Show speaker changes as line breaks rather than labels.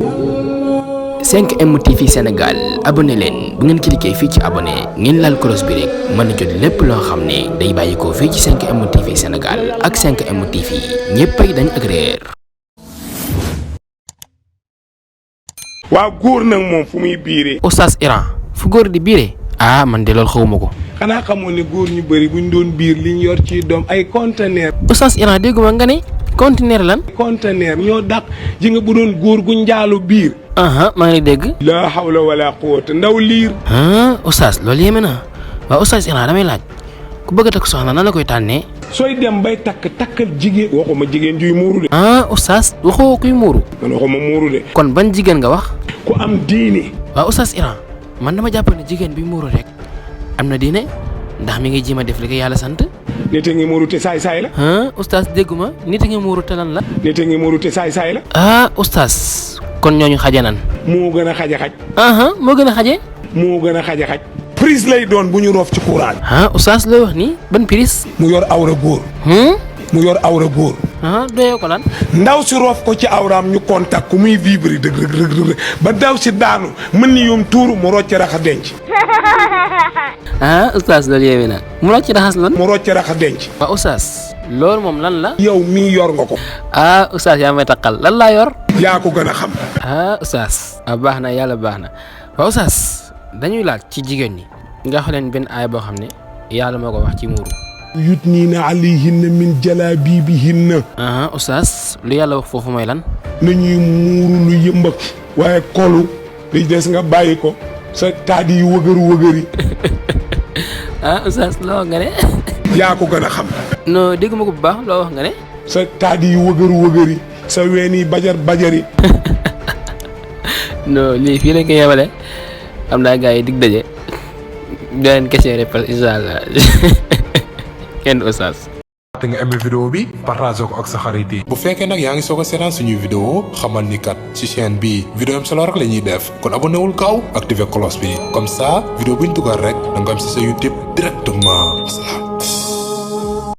5M TV Sénégal abonné leen bu ngeen cliquer fii ci abonné ngeen laal cloche bi rek mën a jot lépp loo xam ne day bàyyi ko fii ci 5M TV Sénégal ak 5M TV ñëppay dañ ak réer.
waaw góor nag moom fu muy biiree.
Oustaz Iran fu góor di biiree. ah man de loolu xawuma ko.
xanaa xamoon ne góor ñu bëri buñ doon biir liñ yor ci doom ay conteneur.
Oustaz Iran dégguma nga ne conteneur lan.
conteneur ñoo dàq ji nga bu doon góor gu njaalu biir.
maa ngi dégg.
laa hawla wala quwwata ndaw liir.
Oustaz loolu yéeme na waaw Oustaz Iran damay laaj ku bëgg a takk soxna nan la koy tànnee.
sooy dem bay takkal jigéen waxuma jigéen juy muuru de.
Oustaz waxoo kuy muuru.
man waxuma muuru de.
kon ban jigéen nga wax.
ku am diine.
waaw Oustaz Iran man dama jàpp ne jigéen bi muuru rek am na diine ndax mi ngi jéem a def li ko yàlla sant.
nit a ngi muuru te saay-saay la.
Oustaz dégguma nit a ngi muuru te lan la.
nit a ngi muuru te saay-saay la.
Oustaz kon ñooñu xaje nan.
moo gën a xaje xaj.
moo gën a xaje.
moo gën a xaje xaj. prise lay doon bu ñu roof ci courant.
Oustaz looy wax nii ban prise.
mu yor awra góor. mu yor awra góor.
doyoo ko lan.
ndaw si roof ko ci awraam ñu contact ku muy vibrer dëgg rëg ba daw si daanu mën ni yoom tuuru mu rocc raxa denc.
Oustaz loolu yéeme na mu rocc raxas lan.
mu rocc raxa denc.
waaw Oustaz loolu moom lan la.
yow mii yor nga ko.
Oustaz yaa may taqal lan laa yor.
yaa ko gën a xam.
Oustaz baax na yàlla baax na waaw Oustaz dañuy laaj ci jigéen ñi nga xam leen benn aay boo xam ne yàlla moo ko wax ci muuru.
yudniina alayhinna min jalaabiibihinna.
Oustaz lu yàlla wax foofu mooy lan.
nañuy muuru lu yëmbak waaye kolu li des nga bàyyi ko sa taadi yu wëgëri.
Oustaz loo wax nga ne.
yaa ko gën a xam.
non dégg ma ko bu baax loo wax nga ne.
sa taadi yu wëgëri sa ween yi bajari.
non lii fii lañ ko yemale am naa gars yi dig daje beneen question réponse incha allah kenn Oustaz.
te nga aimé vidéo bi partagé ko ak sa xarit yi. bu fekkee nag yaa ngi soog a seetaan suñuy vidéo xamal ni kat ci chaîne bi vidéo am solo rek la ñuy def kon abonné wul gaaw activé cloche bi comme ça vidéo bu ñu dugal rek da nga am si sa YouTube directement.